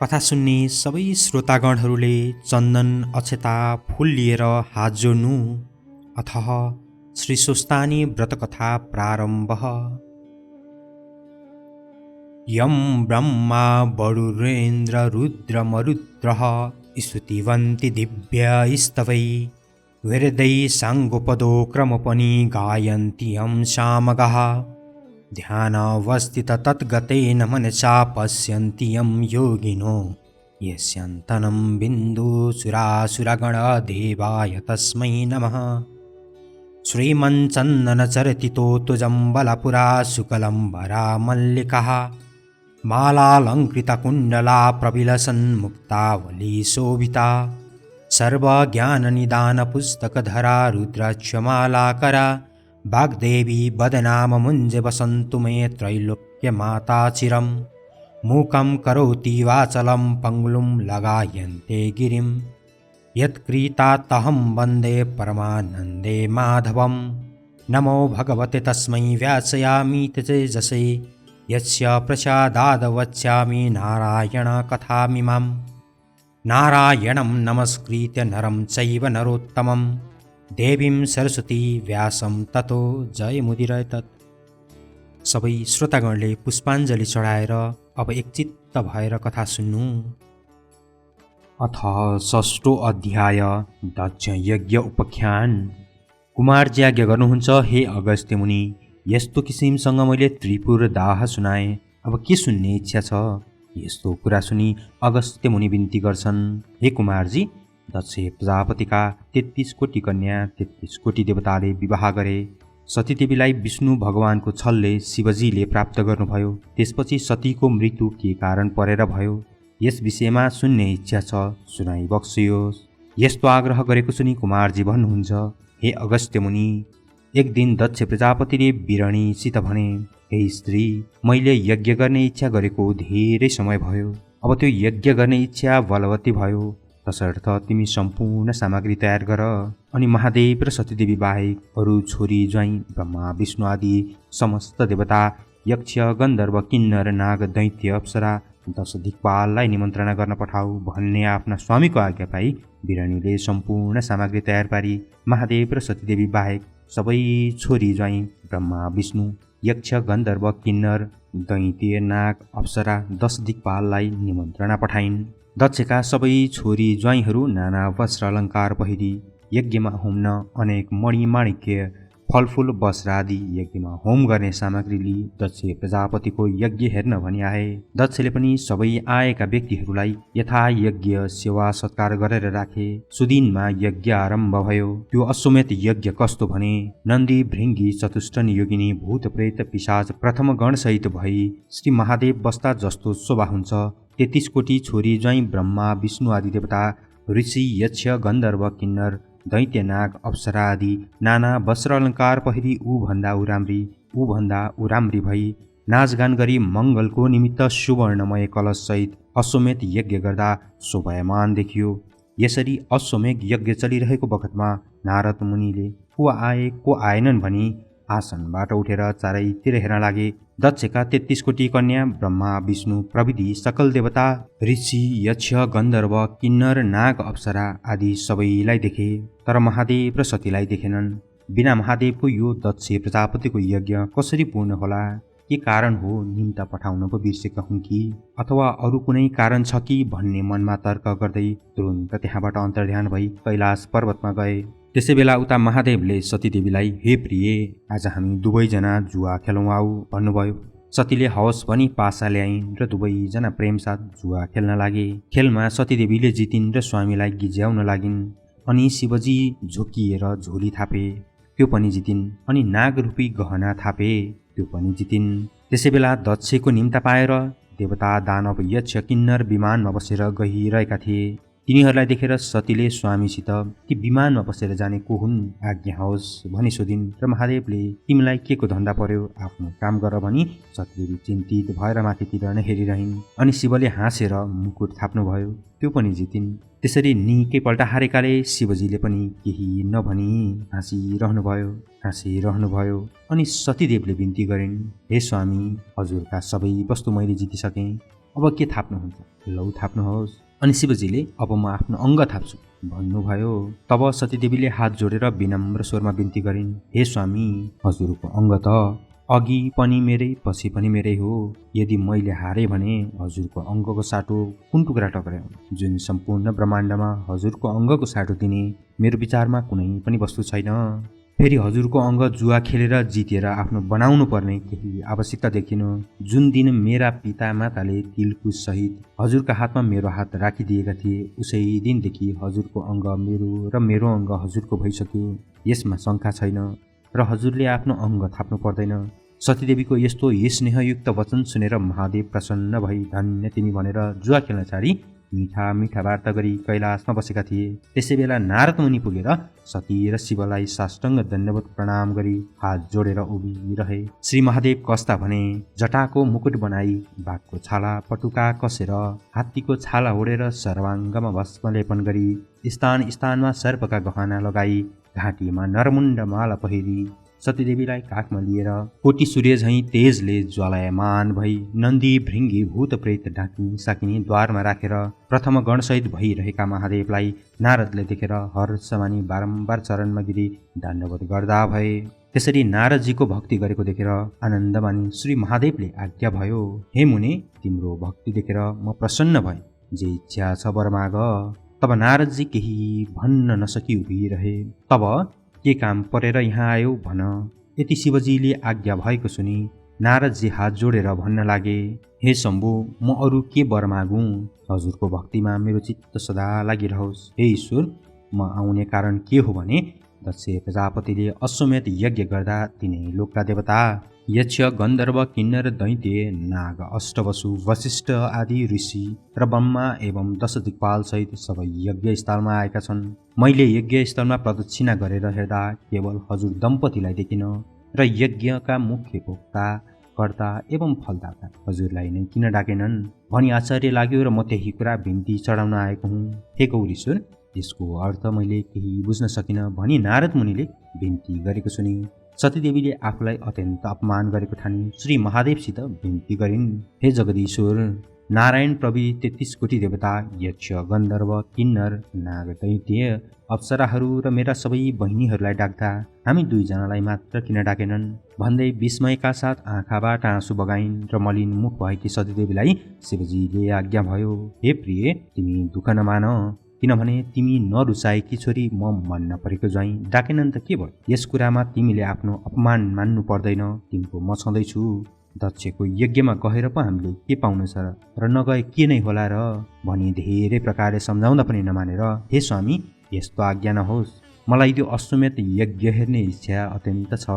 कथा सुन्ने सबै श्रोतागणहरूले चन्दन अक्षता फूल लिएर हात जोड्नु। अथः श्री स्वस्तानी व्रतकथा प्रारम्भ। यं ब्रह्मा वरुणेन्द्र रुद्रमरुद्रः स्तुतिवन्ति दिव्यैस्तवै वेदै साङ्गोपदो क्रमपनि गायन्ति यं सामगाः। ध्यानावस्थित तद्गतेन मनसा पश्यन्ति यं योगिनो यस्यान्तनं बिन्दुसुरासुरगणदेवाय तस्मै नमः। श्रीमञ्चन्दनचर्तितो तुजम्बलपुरा शुकलम्बरा मल्लिकाः मालालङ्कृतकुण्डला प्रविलसन्मुक्तावली शोभिता सर्वज्ञाननिदानपुस्तकधरा रुद्राक्षमालाकरा वाग्देवी वदनाममुञ्ज वसन्तु मे त्रैलोक्यमाता चिरं। मूकं करोति वाचलं पङ्गुं लगायन्ते गिरिं यत्कृतात्तहं वन्दे परमानन्दे माधवं। नमो भगवते तस्मै व्यासयामि तेजसे यस्य प्रसादाद् वक्ष्यामि नारायणकथामिमाम्। नारायणं नमस्कृत्य नरं चैव नरोत्तमं देवीं सरस्वती व्यासं ततो जयमुदीरयेत्। सबै श्रोतागणले पुष्पाञ्जली चढाएर अब एकचित्त भएर कथा सुन्नु। अथ षष्ठो अध्याय दक्ष यज्ञ उपाख्यान। कुमारजी आज्ञा गर्नुहुन्छ, हे अगस्त्य मुनि, यस्तो किसिमसँग मैले त्रिपुर दाह सुनाएँ, अब के सुन्ने इच्छा छ? यस्तो कुरा सुनि अगस्त्य मुनि बिन्ती गर्छन्, हे कुमारजी, दक्ष प्रजापतिका 33 कोटी कन्या 33 कोटी देवताले विवाह गरे। सतीदेवीलाई विष्णु भगवानको छलले शिवजीले प्राप्त गर्नुभयो। त्यसपछि सतीको मृत्यु के कारण परेर भयो, यस विषयमा सुन्ने इच्छा छ, सुनाइ बक्सियोस्। यस्तो आग्रह गरेको सुनि कुमारजी भन्नुहुन्छ, हे अगस्त्य मुनि, एक दिन दक्ष प्रजापतिले बिरणीसित भने, हे स्त्री, मैले यज्ञ गर्ने इच्छा गरेको धेरै समय भयो। अब त्यो यज्ञ गर्ने इच्छा बलवती भयो। तसर्थ तिमी सम्पूर्ण सामग्री तयार गर अनि महादेव र सतीदेवी बाहेक अरू छोरी ज्वाइँ ब्रह्मा विष्णु आदि समस्त देवता यक्ष गन्धर्व किन्नर नाग दैत्य अप्सरा 10 दिक्पाललाई निमन्त्रणा गर्न पठाऊ भन्ने आफ्ना स्वामीको आज्ञा पाई बिरानीले सम्पूर्ण सामग्री तयार पारी महादेव र सतीदेवी बाहेक सबै छोरी ज्वाइँ ब्रह्मा विष्णु यक्ष गन्धर्व किन्नर दैत्य नाग अप्सरा 10 दिक्पाललाई निमन्त्रणा पठाइन्। दक्षका सबै छोरी ज्वाइँहरू नाना वस्त्र अलङ्कार पहिरी यज्ञमा होम्न अनेक मणिमाणिक्य फलफुल वस्त्र आदि यज्ञमा होम गर्ने सामग्री लिई दक्ष प्रजापतिको यज्ञ हेर्न भनी आए। दक्षले पनि सबै आएका व्यक्तिहरूलाई यथा यज्ञ सेवा सत्कार गरेर राखे। सुदिनमा यज्ञ आरम्भ भयो। त्यो अश्वमेध यज्ञ कस्तो भने, नन्दी भृङ्गी चतुष्टन योगिनी भूत प्रेत पिशाच प्रथम गणसहित भई श्री महादेव बस्दा जस्तो शोभा हुन्छ। 33 कोटी छोरी ज्वाइँ ब्रह्मा विष्णु आदि देवता ऋषि यक्ष गन्धर्व किन्नर दैत्यनाग अप्सरा आदि नाना वस्त्र अलङ्कार पहिरी ऊभन्दा उराम्री भई नाचगान गरी मङ्गलको निमित्त सुवर्णमय कलशसहित अश्वमेध यज्ञ गर्दा शोभायमान देखियो। यसरी अश्वमेध यज्ञ चलिरहेको बखतमा नारद मुनिले को आए को आएनन् भनी आसनबाट उठेर चारैतिर हेर्न लागे। दक्षका 33 कोटी कन्या ब्रह्मा विष्णु प्रविधि सकल देवता ऋषि यक्ष गन्धर्व किन्नर नाग अप्सरा आदि सबैलाई देखे, तर महादेव र सतीलाई देखेनन्। बिना महादेवको यो दक्ष प्रजापतिको यज्ञ कसरी पूर्ण होला? के कारण हो? निम्ता पठाउन पो बिर्सेका हुन् कि अथवा अरू कुनै कारण छ कि भन्ने मनमा तर्क गर्दै तुरुन्त त्यहाँबाट अन्तर्ध्यान भई कैलाश पर्वतमा गए। त्यसै बेला उता महादेवले सतीदेवीलाई, हे प्रिय, आज हामी दुवैजना जुवा खेलौँ आऊ भन्नुभयो। सतीले हवस् भनी पासा ल्याइन् र दुवैजना प्रेमसाथ जुवा खेल्न लागे। खेलमा सतीदेवीले जितिन् र स्वामीलाई गिज्याउन लागिन्। अनि शिवजी झोकिएर झोली थापे, त्यो पनि जितिन्। अनि नागरूपी गहना थापे, त्यो पनि जितिन्। त्यसै बेला दक्षको निम्ता पाएर देवता दानव यक्ष किन्नर विमानमा बसेर गइरहेका थिए। तिनीहरूलाई देखेर सतीले स्वामीसित, ती विमानमा बसेर जाने को हुन्? आज्ञा होस् भनी सोधिन्। र महादेवले, तिमीलाई के को धन्दा पर्यो, आफ्नो काम गर भनी सतीदेवी चिन्तित भएर माथितिर नै हेरिरहन्। अनि शिवले हाँसेर मुकुट थाप्नुभयो, त्यो पनि जितिन्। त्यसरी निकैपल्ट हारेकाले शिवजीले पनि केही नभनी हाँसिरहनुभयो। अनि सतीदेवले बिन्ती गरिन्, हे स्वामी, हजुरका सबै वस्तु मैले जितिसकेँ। अब के थाप्नुहुन्छ? लौ थाप्नुहोस्। अनि शिवजीले अब म आफ्नो अङ्ग थाप्छु भन्नुभयो। तब सतीदेवीले हात जोडेर विनम्र स्वरमा बिन्ती गरिन्, हे स्वामी, हजुरको अङ्ग त अघि पनि मेरै पछि पनि मेरै हो। यदि मैले हारे भने हजुरको अङ्गको साटो कुन टुक्रा टक्राउनु? जुन सम्पूर्ण ब्रह्माण्डमा हजुरको अङ्गको साटो दिने मेरो विचारमा कुनै पनि वस्तु छैन। फेरि हजुरको अङ्ग जुवा खेलेर जितेर आफ्नो बनाउनु पर्ने केही आवश्यकता देखिन। जुन दिन मेरा पिता माताले तिलकुश सहित हजुरका हातमा मेरो हात राखिदिएका थिए, उसै दिनदेखि हजुरको अङ्ग मेरो र मेरो अङ्ग हजुरको भइसक्यो। यसमा शङ्का छैन र हजुरले आफ्नो अङ्ग थाप्नु पर्दैन। सतीदेवीको यस्तो स्नेहयुक्त वचन सुनेर महादेव प्रसन्न भई धन्य तिमी भनेर जुवा खेल्न छाडी मिठा मिठा वार्ता गरी कैलाशमा बसेका थिए। त्यसै बेला नारद मुनि पुगेर सती र शिवलाई साष्टाङ्ग दण्डवत प्रणाम गरी हात जोडेर उभिरहे। श्री महादेव कस्ता भने, जटाको मुकुट बनाई बाघको छाला पटुका कसेर हात्तीको छाला ओढेर सर्वाङ्गमा भस्म लेपन गरी स्थान स्थानमा सर्पका गहना लगाई घाँटीमा नरमुण्ड माला पहिरी सतीदेवीलाई काखमा लिएर कोटी सूर्य झैँ तेजले ज्वालायमान भई नन्दी भृङ्गी भूत प्रेत डाकिनी साकिनी द्वारमा राखेर प्रथम गणसहित भइरहेका महादेवलाई नारदले देखेर हर्ष मानी बारम्बार चरणमा गिरी दण्डवत गर्दा भए। त्यसरी नारदजीको भक्ति गरेको देखेर आनन्द मानी श्री महादेवले आज्ञा भयो, हे मुने, तिम्रो भक्ति देखेर म प्रसन्न भएँ, जे इच्छा छ वर माग। तब नारदजी केही भन्न नसकी उभिरहे। तब के काम परेर यहाँ आयो भन। यति शिवजीले आज्ञा भएको सुनि नारदजी हात जोडेर भन्न लागे, हे शम्भु, म अरू के वर मागौँ? हजुरको भक्तिमा मेरो चित्त सदा लागिरहोस्। हे ईश्वर, म आउने कारण के हो भने दक्ष प्रजापतिले अश्वमेध यज्ञ गर्दा तिनै लोकका देवता यक्ष गन्धर्व किन्नर दैत्य नाग अष्टवसु वशिष्ठ आदि ऋषि र ब्रह्मा एवं 10 दिक्पाल सहित सबै यज्ञ स्थलमा आएका छन्। मैले यज्ञ स्थलमा प्रदक्षिणा गरेर हेर्दा केवल हजुर दम्पतिलाई देखिन र यज्ञका मुख्य भोक्ता कर्ता एवं फलदाता हजुरलाई नै किन डाकेनन् भनी आश्चर्य लाग्यो र म त्यही कुरा बिन्ती चढाउन आएको हुँ। हे गौरीश्वर, यसको अर्थ मैले केही बुझ्न सकिन भनी नारद मुनिले बिन्ती गरेको सुनि सतीदेवीले आफूलाई अत्यन्त अपमान गरेको ठानी श्री महादेवसित बिन्ती गरिन्, हे जगदीश्वर, नारायण प्रवि 33 कोटी देवता यक्ष गन्धर्व किन्नर नाग दैत्य अप्सराहरू र मेरा सबै बहिनीहरूलाई डाक्दा हामी दुईजनालाई मात्र किन डाकेनन् भन्दै विस्मयका साथ आँखाबाट आँसु बगाइन् र मलिन मुख भएकी सतीदेवीलाई शिवजीले आज्ञा भयो, हे प्रिय, तिमी दुःख नमान, किनभने तिमी नरुचाएकी छोरी म मन नपरेको ज्वाइँ डाकेनन् त के भयो? यस कुरामा तिमीले आफ्नो अपमान मान्नु पर्दैन। तिम्रो म छँदैछु। दक्षको यज्ञमा गएर पो हामीले के पाउनु छ र नगए के नै होला र भनी धेरै प्रकारले सम्झाउँदा पनि नमानेर, हे स्वामी, यस्तो आज्ञा नहोस्, मलाई त्यो अश्वमेध यज्ञ हेर्ने इच्छा अत्यन्त छ।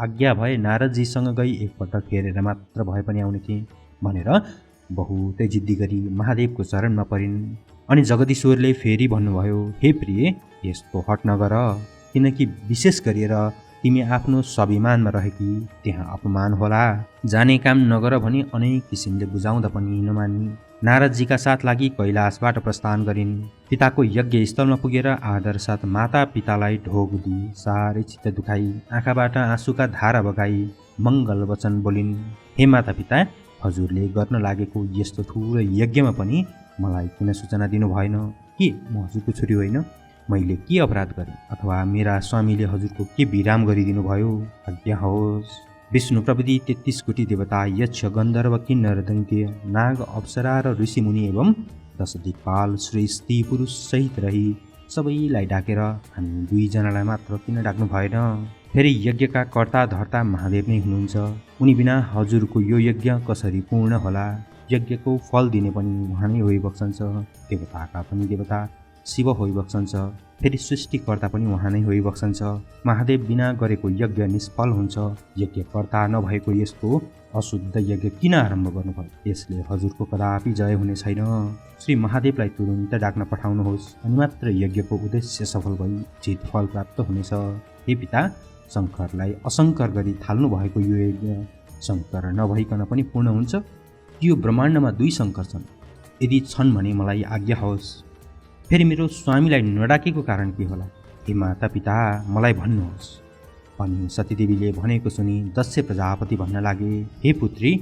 आज्ञा भए नारदजीसँग गई एकपटक हेरेर मात्र भए पनि आउने थिएँ भनेर बहुतै जिद्दी गरी महादेवको चरणमा परिन्। अनि जगदीश्वरले फेरि भन्नुभयो, हे प्रिय, यस्तो हट नगर, किनकि विशेष गरेर तिमी आफ्नो स्वाभिमानमा रहेकी त्यहाँ अपमान होला। जाने काम नगर भनी अनेक किसिमले बुझाउँदा पनि नमानी नारदजीका साथ लागि कैलाशबाट प्रस्थान गरिन्। पिताको यज्ञ स्थलमा पुगेर आदर साथ माता पितालाई ढोग दिई साह्रै चित्त दुखाई आँखाबाट आँसुका धारा बगाई मङ्गल वचन बोलिन्, हे माता पिता, हजुरले गर्न लागेको यस्तो ठुलो यज्ञमा पनि मलाई किन सूचना दिनु भएन? के म हजुरको छोरी होइन? मैले के अपराध गरेँ अथवा मेरा स्वामीले हजुरको के विराम गरिदिनु भयो? आज्ञा होस्। विष्णु प्रविधि 33 कोटी देवता यक्ष गन्धर्व किन्नर दैत्य नाग अप्सरा र ऋषिमुनि एवं 10 दिक्पाल श्री स्त्री पुरुष सहित रही सबैलाई डाकेर हामी दुईजनालाई मात्र किन डाक्नु भएन? फेरि यज्ञका कर्ता धर्ता महादेव नै हुनुहुन्छ। उनी बिना हजुरको यो यज्ञ कसरी पूर्ण होला? यज्ञको फल दिने पनि उहाँ नै होइबक्सन्छ। देवताका पनि देवता शिव होइबक्सन्छ। फेरि सृष्टिकर्ता पनि उहाँ नै होइबक्सन्छ। महादेव बिना गरेको यज्ञ निष्फल हुन्छ। यज्ञकर्ता नभएको यस्तो अशुद्ध यज्ञ किन आरम्भ गर्नुभयो? यसले हजुरको कदापि जय हुने छैन। श्री महादेवलाई तुरुन्त डाक्न पठाउनुहोस्, अनि मात्र यज्ञको उद्देश्य सफल भई चित फल प्राप्त हुनेछ। हे पिता, शङ्करलाई असङ्कर गरी थाल्नु भएको यो यज्ञ शङ्कर नभइकन पनि पूर्ण हुन्छ। यो ब्रह्माण्डमा 2 शङ्कर छन्। यदि छन् भने मलाई आज्ञा होस्। फेरि मेरो स्वामीलाई नडाकेको कारण के होला? हे माता पिता, मलाई भन्नुहोस्। अनि सतीदेवीले भनेको सुनि दक्ष प्रजापति भन्न लागे, हे पुत्री,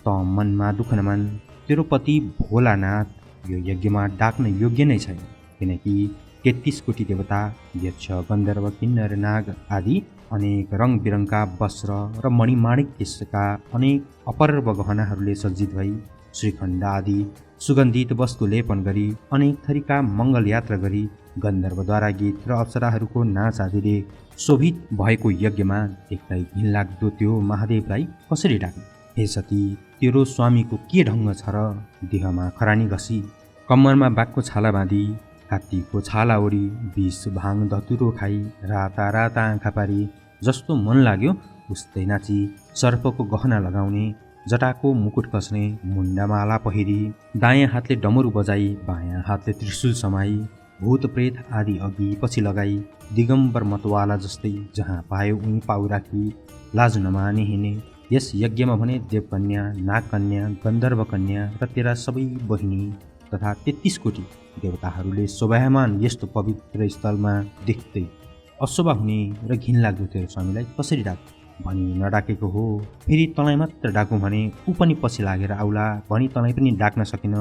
त मनमा दुःख नमान। तेरो पति भोलानाथ यो यज्ञमा डाक्न योग्य नै छैन, किनकि 33 कोटी देवता, यक्ष, गन्धर्व, किन्नर, नाग आदि अनेक रङ बिरङका वस्त्र र मणिमाणिक्यका अनेक अपर्व गहनाहरूले सज्जित भई श्रीखण्ड आदि सुगन्धित वस्तु लेपन गरी अनेक थरीका मङ्गल यात्रा गरी गन्धर्वद्वारा गीत र अप्सराहरूको नाच आदिले शोभित भएको यज्ञमा देख्दै घिनलाग्दो त्यो महादेवलाई कसरी डाक्ने? हे सती, तेरो स्वामीको के ढङ्ग छ र? देहमा खरानी घसी, कम्मरमा बाघको छाला बाँधी, हात्तीको छाला ओढी, विष भाङ धतुरो खाई, राता राता आँखा पारी, जस्तो मन लाग्यो उस्तै नाची, सर्पको गहना लगाउने, जटाको मुकुट कस्ने, मुण्डामाला पहिरी, दायाँ हातले डमरू बजाई, बायाँ हातले त्रिशूल समाई, भूत प्रेत आदि अघि पछि लगाई, दिगम्बर मतवाला जस्तै जहाँ पायो उहीँ पाउ राखी, लाज नमाने हिँड्ने। यस यज्ञमा भने देवकन्या, नागकन्या, गन्धर्वकन्या र तेरा सबै बहिनी तथा 33 कोटी देवताहरूले शोभायमान यस्तो पवित्र स्थलमा देख्दै अशोभा हुने र घिनलाग्दो तेरो स्वामीलाई कसरी डाक भनी नडाकेको हो? फेरि तँलाई मात्र डाकौँ भने ऊ पनि पछि लागेर आउला भनी तँलाई पनि डाक्न सकिन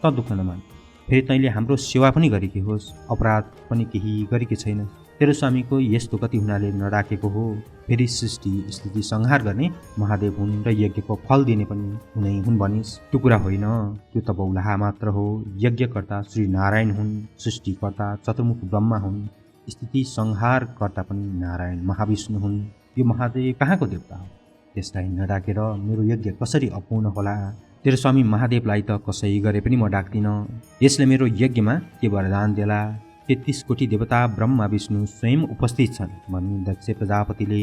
त दुःख नमान। फेरि तैँले हाम्रो सेवा पनि गरेकी होस्, अपराध पनि केही गरेकी छैन। तेरो स्वामीको यस्तो गति हुनाले नडाकेको हो। फेरि सृष्टि स्थिति संहार गर्ने महादेव हुन् र यज्ञको फल दिने पनि हुनै हुन् भनिस्। त्यो कुरा होइन, त्यो त बौलाहा मात्र हो। यज्ञकर्ता श्री नारायण हुन्, सृष्टिकर्ता चतुर्मुख ब्रह्मा हुन्, स्थिति संहारकर्ता पनि नारायण महाविष्णु हुन्। यो महादेव कहाँको देवता हो? त्यसलाई नडाकेर मेरो यज्ञ कसरी अपूर्ण होला? तेरो स्वामी महादेवलाई त कसै गरे पनि म डाक्दिनँ। यसले मेरो यज्ञमा के वरदान देला? 33 कोटी देवता ब्रह्मा विष्णु स्वयं उपस्थित छन् भनी दक्ष प्रजापतिले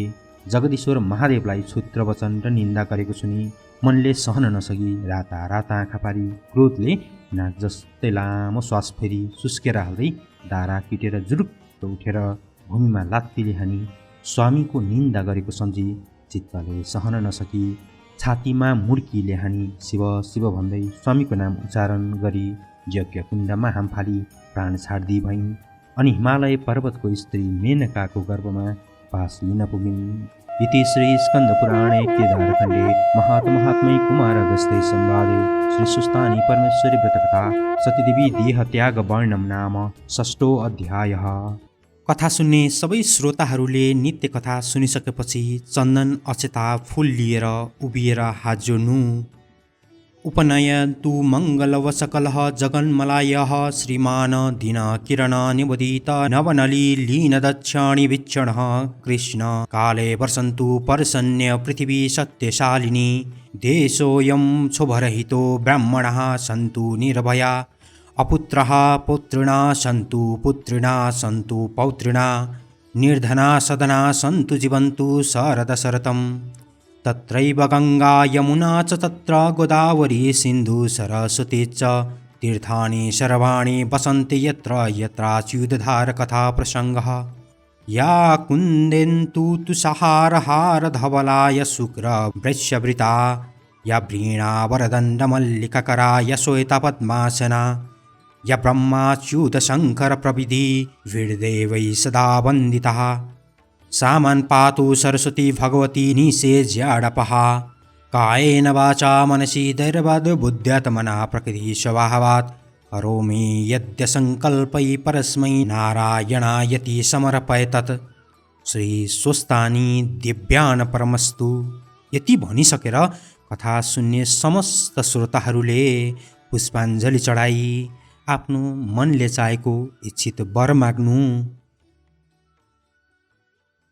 जगदीश्वर महादेवलाई क्षुद्र वचन र निन्दा गरेको सुनि मनले सहन नसकी राता राता आँखा पारी क्रोधले नाक जस्तै लामो श्वास फेरि सुस्केर हाल्दै दारा पिटेर जुरुक्क उठेर भूमिमा लात्तीले हानी स्वामीको निन्दा गरेको सम्झी चित्तले सहन नसकी छातीमा मुर्कीले हानी शिव शिव भन्दै स्वामीको नाम उच्चारण गरी यज्ञ कुण्डमा हाम फाली प्राण छाड्दी भइन्। अनि हिमालय पर्वतको स्त्री मेनकाको गर्भमा पास लिन पुगिन्। इति श्री स्कन्द पुराणे केदारखण्डे महात्मै कुमार अगस्त्य संवादे श्री सुस्तानी परमेश्वरी व्रतकथा सतीदेवी देह त्याग वर्णम नाम 6ठो अध्यायः। कथा सुन्ने सबै श्रोताहरूले नित्य कथा सुनिसकेपछि चन्दन अक्षता फूल लिएर उभिएर हात जोड्नु। उपनयन्तु मङ्गलवशकलः जगन्मलायः श्रीमान् दिनकिरण निवदित नवनलिलीनदक्षिणी वीक्षणः कृष्ण काले वर्षन्तु पर्सन्य पृथिवी सत्यशालिनी देशोऽयं शुभरहितो ब्राह्मणः सन्तु निर्भया अपुत्रः पुत्रिणा सन्तु पुत्रिणा सन्तु पौत्रिणा निर्धना सदना सन्तु जीवन्तु शरदशरथम् तत्रैव गङ्गा यमुना च तत्र गोदावरी सिन्धु सरस्वती च तीर्थानि सर्वाणि वसन्ति यत्र यत्राच्युतधारकथा प्रसङ्गः या कुन्देन्तु तुषारहारधवला या शुक्रवृक्षवृता या व्रीणा वरदण्डमल्लिककरा या श्वेतपद्मासना या ब्रह्माच्युतशङ्करप्रविधि वीरदेवैः सदा वन्दितः सामान् पातु सरस्वती भगवती निषेज्याडपः कायेन वाचा मनसि दैर्वाद्बुद्ध्यात्मना प्रकृतिस्वभावात् करोमि यद्यसङ्कल्पै परस्मै नारायणायति समर्पयतत् श्री स्वस्तानी दिव्यान परमस्तु। यति भनिसकेर कथा सुन्ने समस्त श्रोताहरूले पुष्पाञ्जली चढाई आफ्नो मनले चाहेको इच्छित वर माग्नु।